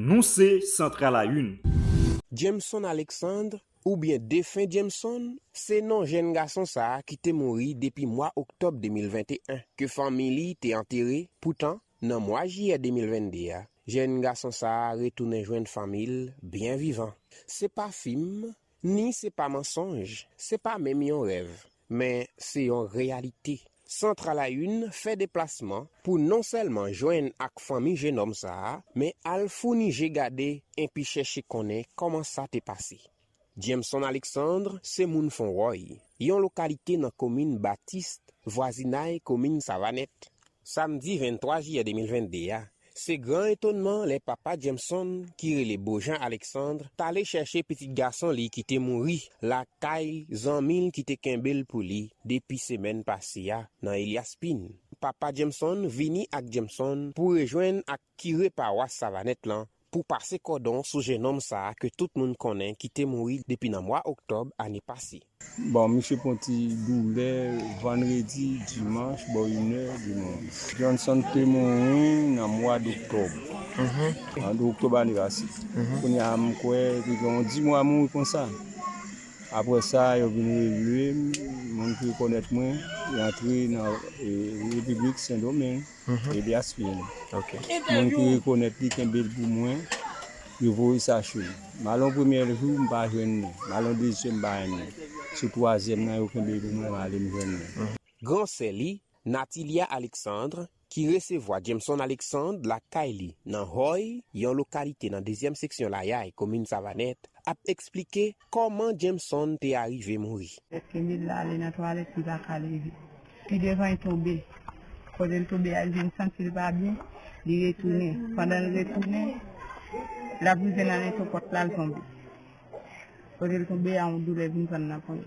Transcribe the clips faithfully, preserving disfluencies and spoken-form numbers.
Nou se Central à une. Jameson Alexandre, oubyen defen Jameson, se non jèn gason sa a ki te mouri depi mwa oktòb de mil venteyen, ke fanmi li te antere. Poutan, nan mwa jiyè de mil vennde a, jèn gason sa a retounen jwenn fanmi l byen vivan. Se pa fim, ni se pa mansonj, se pa menm yon rèv, men se yon reyalite. Central à une fè deplasman pou non sèlman jwenn ak fanmi jenòm sa a, men al founi je gade enpi chèche konnen kòman sa te pase. Jameson Alexandre se moun Fon Wòy, yon lokalite nan komin Batiste, vwazinay komin Savanèt. Samdi venntwa jiyè de mil vennde a, se gran etonnman lè papa Jameson, ki rele Bojan Alexandre, t ale chèche pitit gason li ki te mouri lakay zanmi l ki te kenbe l pou li depi semèn pase a nan Elyas Pin. Papa Jameson vini ak Jameson pou rejwenn ak kire pawas Savanèt lan pou pase kòdon sou jennonm sa a ke tout moun konnen ki te mouri depi nan mwa oktòb ane pase. Bon, misye pran ti doulè vandredi, dimanch, bò inè, dimanch. Johnson te mouri nan mwa doktòb. Nan oktòb ane pase. Kounye a, m kwè, li gen yon dis mwa mouri konsa. Apre sa, yo vin rele m, moun ki rekonèt mwen, li antre nan e, Repiblik Sendomeng. Elyas Pin. Moun ki rekonèt li kenbe l pou mwen, yo voye chache l. M al yon premye jou, m pa jwenn li. M al yon dezyèm, m pa jwenn li. Sou twazyèm nan, yo kenbe l pou mwen, m ale, m jwenn li. Gran sè li, Natilia Alexandre, ki resevwa Jameson Alexandre lakay li nan Hòy, yon lokalite nan dezyèm seksyon Layay, komin Savanèt, ap eksplike kòman Jameson te arive mouri. Kenbe l la, ale nan twalèt, li pa ka leve. Pi devan, l tonbe. Kote l tonbe a, l vin santi l pa byen, li retounen. Pandan l retounen, l ap rive nan lento pòt la, l tonbe. Kote l tonbe a, yon doulè vin pran l nan pwen.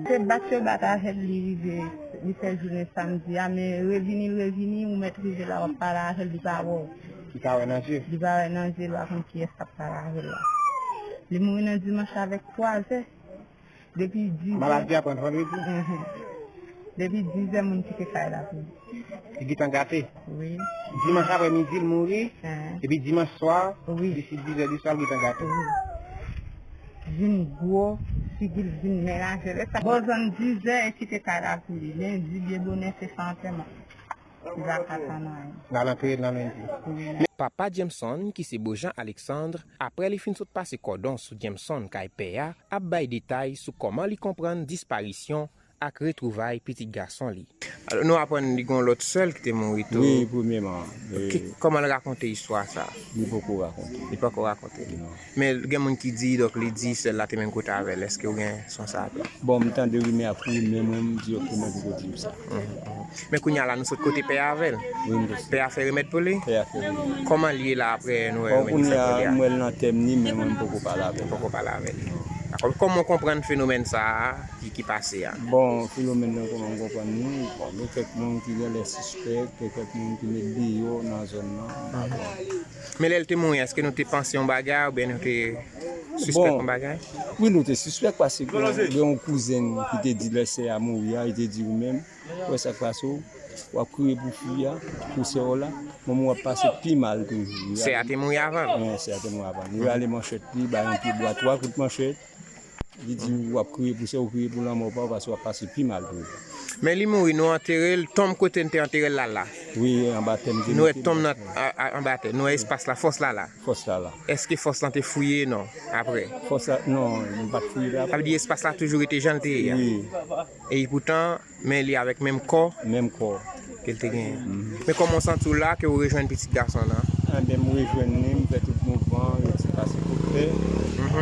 Se bat yo bat avè l, li rive, li fè jounen samdi a, men revini l revini, ou mèt rive la, w ap pale avè l, li pa wè w. Li pa wè nan je. Li pa wè nan je l, ou pa konn kiyès k ap pale avè l la. Li mouri nan dimanch avèk twazè. Depi dizè. Maladi a pran vandredi? Depi dizè, moun kite kay la pou li. Li gentan gate? Wi. Dimanch aprèmidi, l mouri. Epi dimanch swa, wi, disi dizè di swa, l gentan gate. Wi. Vin gwo, figi l vin menase. Lè sa, bò zòn dizè, e kite kay la pou li. Lendi, byen bonè, se fè antèman. Li pa ka tann anyen. N al antere l nan lendi. Wi. Papa Jameson, ki se Bojan Alexandre, apre li fin sot pase kòdon sou Jameson kay pè a, ap bay detay sou kòman li konprann disparisyon ak retwouvay pitit gason li. Alò, nou aprann li gen yon lòt sè l ki te mouri tou. Wi, premyèman. Ki, kòman l rakonte istwa sa a? Li poko rakonte. Li poko rakonte. Non. Men gen moun ki di, donk, li di sè l la te menm kote avè l. Èske w gen son sa a tou? Bon, m tande rimè ap kouri, men mwen, m di, oke, mwen poko di w sa. Men kounye a la, nou sot kote pè a avè l. Wi, m kote. Pè a fè remèd pou li? Pè a fè remèd. Kòman l ye la apre nou wè remèd li fè pou li a? Bon, kounye a, m wè l nan tèm li, men mwen m poko pale avè l. Poko pale avè li. Dakò. Kòman w konprann fenomèn sa a ki, ki pase a? Bon, fenomèn nan, kòman m konprann li? Bon, gen kèk moun ki genlè sispèk, gen kèk moun ki met deyò nan zòn nan. Dakò. Men lè l te mouri, èske nou te panse yon bagay oubyen nou te sispèk yon bagay? Wi, nou te sispèk paske gen yon kouzen ki te di lè sè a mouri a, li te di ou menm, ou wè sa k pase w, w ap kriye pou fi a, pou sè w la, manman w ap pase pi mal toujou. Sè a te mouri avan l? Wi, sè a te mouri avan l. Yo rale manchèt li, bay yon pye bwa, twa kout manchèt. Li di w ap kriye pou sè w, kriye pou lanmò pa w, paske w ap pase pi mal toujou. Men li mouri, nou antere l, tonm kote n te antere l la, la. Wi, anba tè m te mete l. Nou wè tonm nan anba tè, nou wè espas la, fòs la la. Fòs la la. Èske fòs lan te fouye? Non, apre. Fòs la, non, nou pa t fouye l apre. Sa vle di espas la toujou rete jan l te ye a. Wi. E poutan, men li avèk menm kò. Menm kò. Ke l te genyen. Men kòman w santi w la ke w rejwenn pitit gason w lan? Enben, m rejwenn li, m fè tout mouvman, yo di m pase kote pè.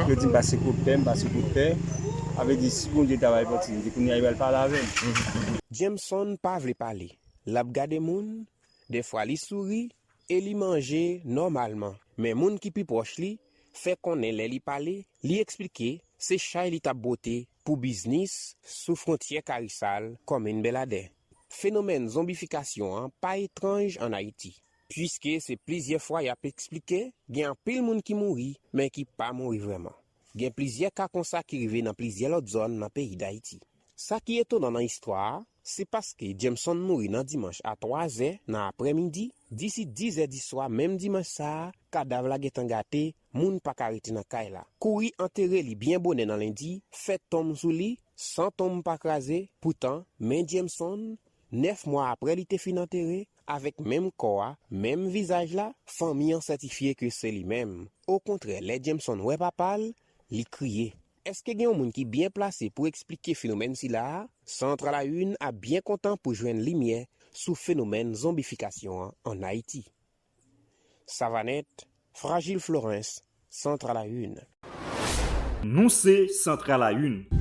Yo di m pase kote pè, m pase kote pè. Sa vle di, si Bondye ta bay pòtinite, kounye a yo pral pale avè m. Jameson pa vle pale. L ap gade moun, dèfwa li souri, e li manje nòmalman. Men moun ki pi pwòch li fè konnen lè li pale, li eksplike se chay li t ap bwote pou biznis sou fwontyè Karisal, kòmin Bèladè. Fenomèn zonbifikasyon an pa etranj ann Ayiti, piske se plizyè fwa y ap eksplike gen anpil moun ki mouri, men ki pa mouri vrèman. Gen plizyè ka konsa ki rive nan plizyè lòt zòn nan peyi Dayiti. Sa ki etonan nan istwa a, Se paske Jameson mouri nan dimanch a twazè nan aprèmidi, disi dizè di swa menm dimanch sa a, kadav la gentan gate, moun pa ka rete nan kay la. Kouri antere li byen bonè nan lendi, fè tonm sou li, san tonm pa kraze. Poutan, men Jameson, nèf mwa aprè li te fin antere, avèk menm kò a, menm vizaj la, fanmi an sètifye ke se li menm. Okontrè, lè Jameson wè papa l, li kriye. Èske gen yon moun ki byen plase pou eksplike fenomèn sila a? Centre à la Une ap byen kontan pou jwenn limyè sou fenomèn zonbifikasyon an ann Ayiti. Savanèt, Fragile Florence, Centre à la Une. Nou se Centre à la Une.